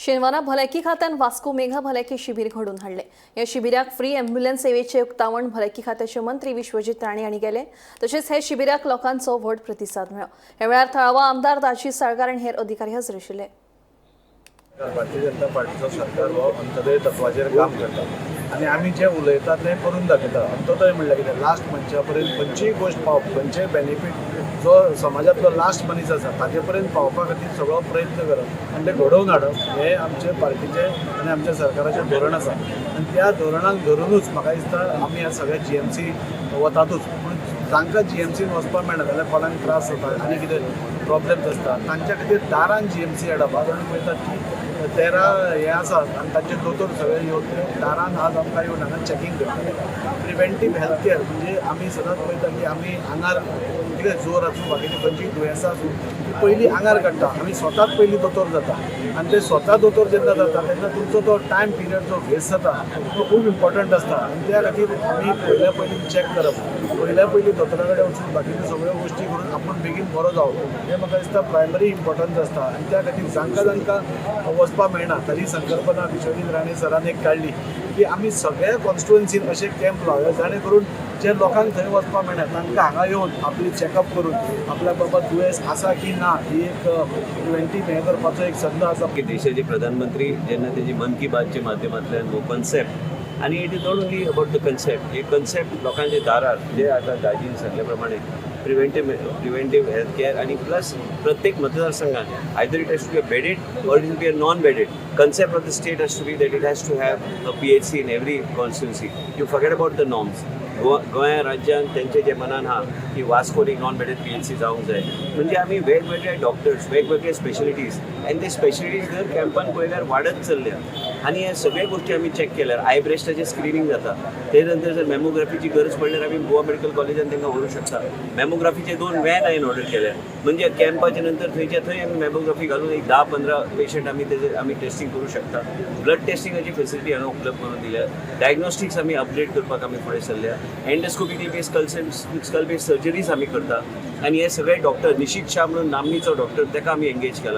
शेनवारा भलायकी खात्यान वास्को मेघा भलायकी शिबीर घडोवन हाडलें. ह्या शिबिराक फ्री एम्ब्युलन्स सेवेचे उक्तावण भलायकी खात्याचे मंत्री विश्वजीत राणे हांणी केलें. तशेंच हे शिबिराक लोकांचो व्हड प्रतिसाद मेळ्ळो. ह्या वेळार थळावो आमदार दाजी साळकार आनी हेर अधिकारी हजर आशिल्ले. भारतीय जनता पार्टीचो सरकार हो अंत्योदय तत्वाचेर काम करता आनी आमी जें उलयता तें करून दाखयता. अंत्योदय म्हणल्यार कितें? लास्ट मनशा पर्यंत खंयचीय गोश्ट पावप, खंयचेय बेनिफीट जो समाजांतलो लास्ट मनीस आसा ताजे पर्यंत पावपा खातीर सगळो प्रयत्न करप आनी ते घडोवन हाडप हें आमचे पार्टीचें आनी आमच्या सरकाराचें धोरण आसा. आनी त्या धोरणाक धरुनूच म्हाका दिसता आमी ह्या सगळ्या जीएमसी वतातूच. पूण जांकां जीएमसीन वचपाक मेळना जाल्यार कोणाक त्रास जाता आनी कितें प्रॉब्लेम्स आसता, तांच्या खातीर दारान जीएमसी हाडप. आज आमी पळयतात की 13 हे आसात आनी तांचे दोतोर सगळे येवन ते दारान आज आमकां येवन हांगा चॅकींग करतले. प्रिवेंटीव हेल्थ केअर म्हणजे आमी सदांच पळयता की आमी आंगार कितें जोर आसूं, बाकीची खंयचीय दुयेंसां आसूं, ती पयलीं आंगार काडटा. आमी स्वताच पयलीं दोतोर जाता आनी ते स्वता दोतोर जेन्ना जाता तेन्ना तुमचो तो टायम पिरियड जो वेस्ट जाता तो खूब इम्पॉर्टंट आसता. आनी त्या खातीर आमी पयल्या पयलीं चॅक करप, पयल्या पयलीं दोतोरा कडेन वचून बाकीच्यो सगळ्यो गोश्टी करून आपूण बेगीन बरो जावप हें म्हाका दिसता प्रायमरी इम्पॉर्टन्स आसता. आनी त्या खातीर जांकां जांकां वचपाक मेळना ताजी संकल्पना विश्वजीत राणे सरान एक काडली की आमी सगळ्या कॉन्स्टिट्युएन्सीन अशे कॅम्प लावया, जाणे करून जे लोकांक थंय वचपाक मेळना तांकां हांगा येवन आपली चॅकअप करून आपल्या बाबा दुयेंस आसा की ना ही एक प्रिवेंटीव हें करपाचो एक संद आसा. की देशाचे प्रधानमंत्री जेन्ना तेजी मन की बातच्या माध्यमांतल्यान हो कन्सेप्ट, आनी it is not only about the concept, hey concept लोकांच्या दारार जे आतां दाजीन सांगल्या प्रमाणे प्रिवेंटीव हेल्थ केअर आनी प्लस प्रत्येक मतदारसंघात either it has to be a bedded or it be a non bedded, concept of the state has to be that it has to have a PHC in every constituency. You forget about the norms. Goa गोंया राज्यान तेंचे जे मनान आहा की वास्कोन एक non bedded PHC जावंक जाय, म्हणजे आमी वेगवेगळे डॉक्टर्स, वेगवेगळे स्पेशलिटीज आनी ते स्पेशलिटीज दर कॅम्पान पळयल्यार वाडत चल्ल्या. आनी हे सगळे गोश्टी आमी चॅक केल्यार आय ब्रेस्टाचें स्क्रिनींग जाता. ते नंतर जर मॅमोग्राफीची गरज पडल्यार आमी गोवा मेडिकल कॉलेजान तांकां व्हरूंक शकता. मॅमोग्राफीचे दोन व्हॅन हांवें ऑर्डर केल्या, म्हणजे कॅम्पाच्या नंतर थंयच्या थंय आमी मॅमोग्राफी घालून एक 10-15 पेशंट आमी तेजे आमी टेस्टींग करूं शकता. ब्लड टेस्टिंगाची फेसिलिटी हांगा उपलब्ध करून दिल्या. डायग्नोस्टिक्स आमी अपग्रेड करपाक आमी फुडें सरल्या. Endoscopically based skull based surgeries आमी करता. आनी हे सगळे डॉक्टर, निशीत शाह म्हणून नामनीचो डॉक्टर, ताका आमी एंगेज केला.